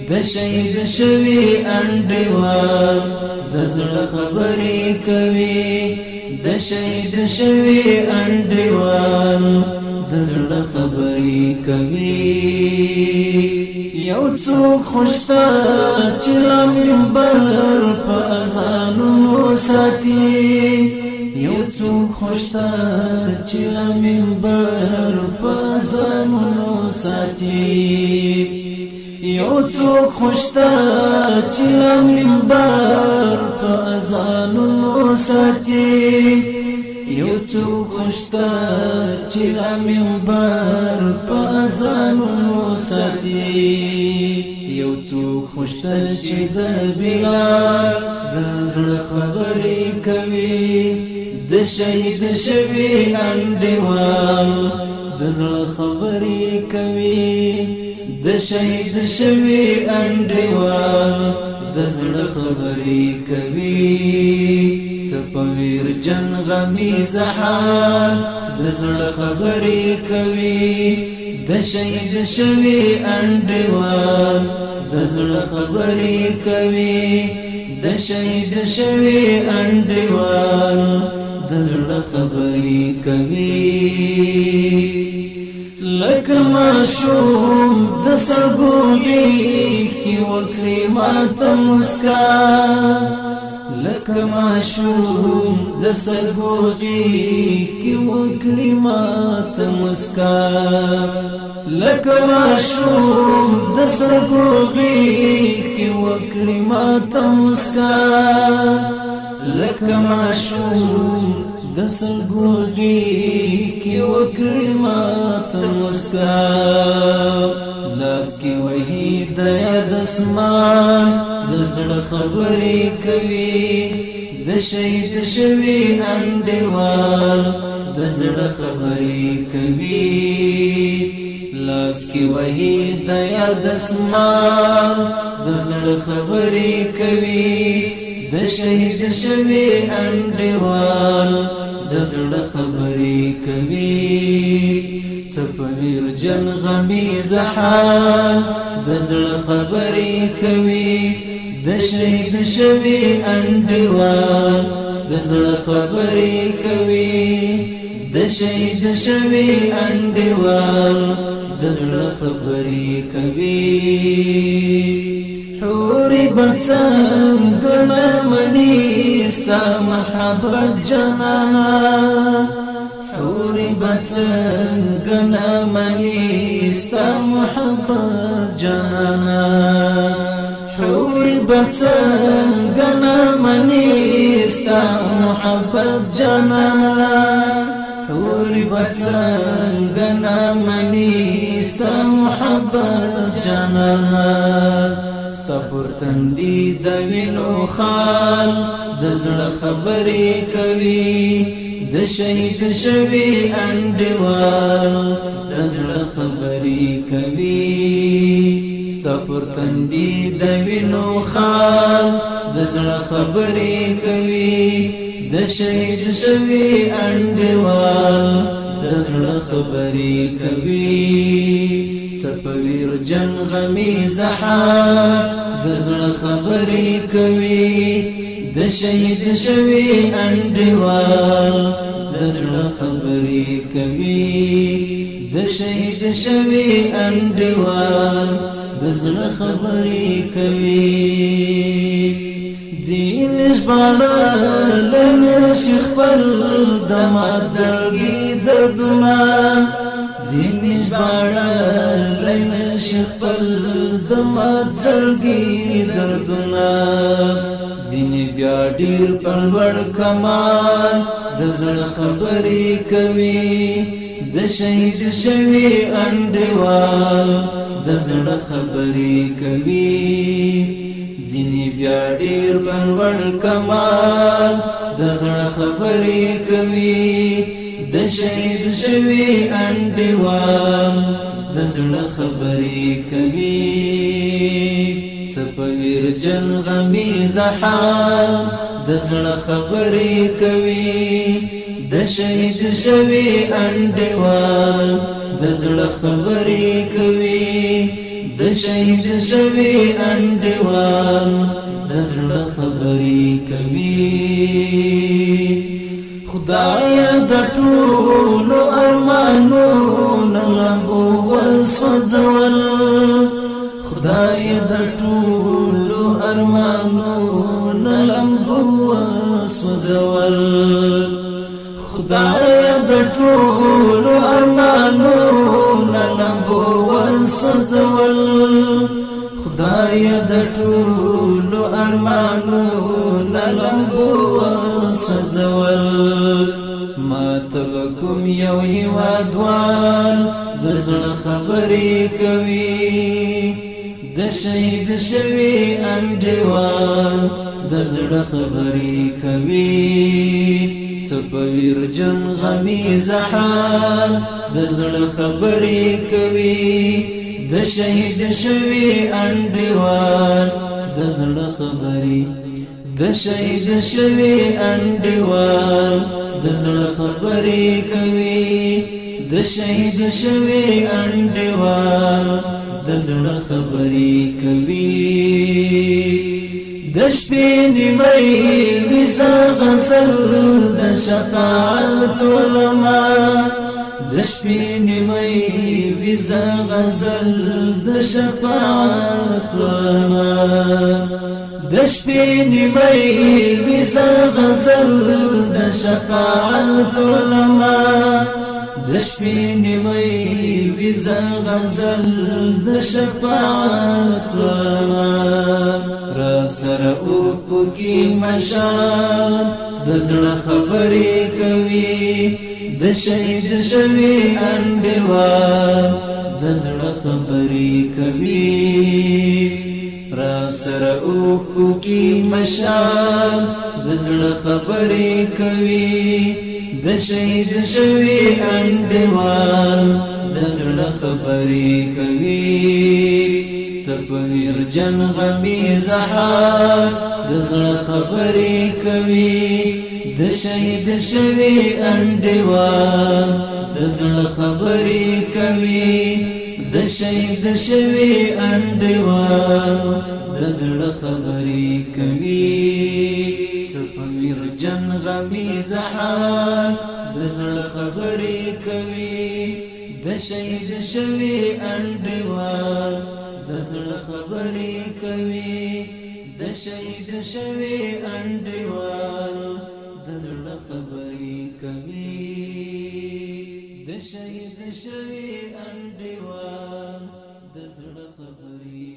د شهید شوی انډیوال د زړه خبرې کوي. د شهید شوی انډیوال د زړه خبرې کوي. یو څوک خوشته چې لا منبر په اذانونو ساتي. یو څوک خوشته چې لا منبر په اذانونو ساتي. یو څوک خوشته چې لا منبر په اذانونو ساتي. یو څوک خوشته چې لا منبر په اذانونو ساتي. یو څوک خوشته چې د بلال د زړه خبرې کوي. د شهید شوی انډیوال د زړه خبرې کوي. د شهید شوی انډیوال د زړه خبرې کوي. څپویر جن غمی زحال د زړه خبرې کوي. د شهید شوی انډیوال د زړه خبرې کوي. د شهید شوی انډیوال د زړه خبرې کوي. لکه ماشوم د سلګو غېږ کې وکړي ماته مسکا. لکه ماشوم د سلګو غېږ کې وکړي ماته مسکا. لکه ماشوم د سلګو غېږ کې وکړي ماته مسکا. لکه ماشوم د سلګو غېږ کې وکړي ماته مسکا. لاس کې وهي د یاد اسمان د زړه خبرې کوي. د شهید شوی انډیوال د زړه خبرې کوي. لاس کې وهي د یاد اسمان د زړه خبرې کوي. د شهید شوی انډیوال د زړه خبرې کوي. څپویر جن غمی زحال د زړه خبرې کوي. د شهید شوی انډیوال د زړه خبرې کوي. د شهید شوی انډیوال د زړه خبرې کوي. حوري بڅنګه نه مني ستا محبت جانانا. حوري بڅنګه نه مني ستا محبت جانانا. حوري بڅنګه نه مني ستا محبت جانانا. حوري بڅنګه نه مني ستا محبت جانانا. ستا پر تندي د وینو خال د زړه خبرې کوي. د شهید شوی انډیوال د زړه خبرې کوي. ستا پر تندي د وینو خال د زړه خبرې کوي. د شهید شوی انډیوال د زړه خبرې کوي. څپویر جن غمی زحال د زړه خبرې کوي. د شهید شوی انډیوال د زړه خبرې کوي. د شهید شوی انډیوال د زړه خبرې کوي. ځینې ژباړلی نشي خپل د مات زړګي دردونه. ځینې ژباړلی نشي خپل د مات زړګي دردونه. ځینې بیا ډیر په لوړ کمال د زړه خبرې کوي. د شهید شوی انډیوال د زړه خبرې کوي. ځینې بیا ډیر په لوړ کمال د زړه خبرې کوي. د شهید شوی انډیوال د زړه خبرې کوي. څپویر جن غمی زحال د زړه خبرې کوي. د شهید شوی انډیوال د زړه خبرې کوي. د شهید شوی انډیوال د زړه خبرې کوي. خدای د ټولو ارمانونو لمبو وسوځول، خدای د ټولو ارمانونو لمبو وسوځول، خدای د ټولو ارمانونو لمبو وسوځول، خدای د ټولو ارمانونو لمبو وسوځول. ما تبکم یو هیوادوال د زړه خبرې کوي، د شهید شوی انډیوال د زړه خبرې کوي. څه په ویرجن غمیزه حال د زړه خبرې کوي، د شهید شوی انډیوال د زړه خبرې، د شهید شوی انډیوال د زړه خبرې کوي، د شهید شوی انډیوال د زړه خبرې کوي. د شپې نیمې ویزا غزل د شفاعت علماء، د شپې نیمې ویزا غزل د شفاعت علماء، د شپې نیمې ویزا غزل د شفاعت علماء، د شپې نیمې ویزا غزل د شفاعت علماء. را سره اوښکو کې مشال د زړه خبرې کوي، د شهید شوی انډیوال د زړه خبرې کوي. را سره اوښکو کې مشال د زړه خبرې کوي، د شهید شوی انډیوال د زړه خبرې کوي. څه په ویرجن غمیزه حال د زړه خبرې کوي، د شهید شوی انډیوال د زړه خبرې کوي، د شهید شوی انډیوال د زړه خبرې کوي. څه په ویرجن غمیزه حال د زړه خبرې کوي، د شهید شوی انډیوال د زړه خبرې کوي، د شهید شوی انډیوال د زړه خبرې کوي، د شهید شوی انډیوال د زړه خبرې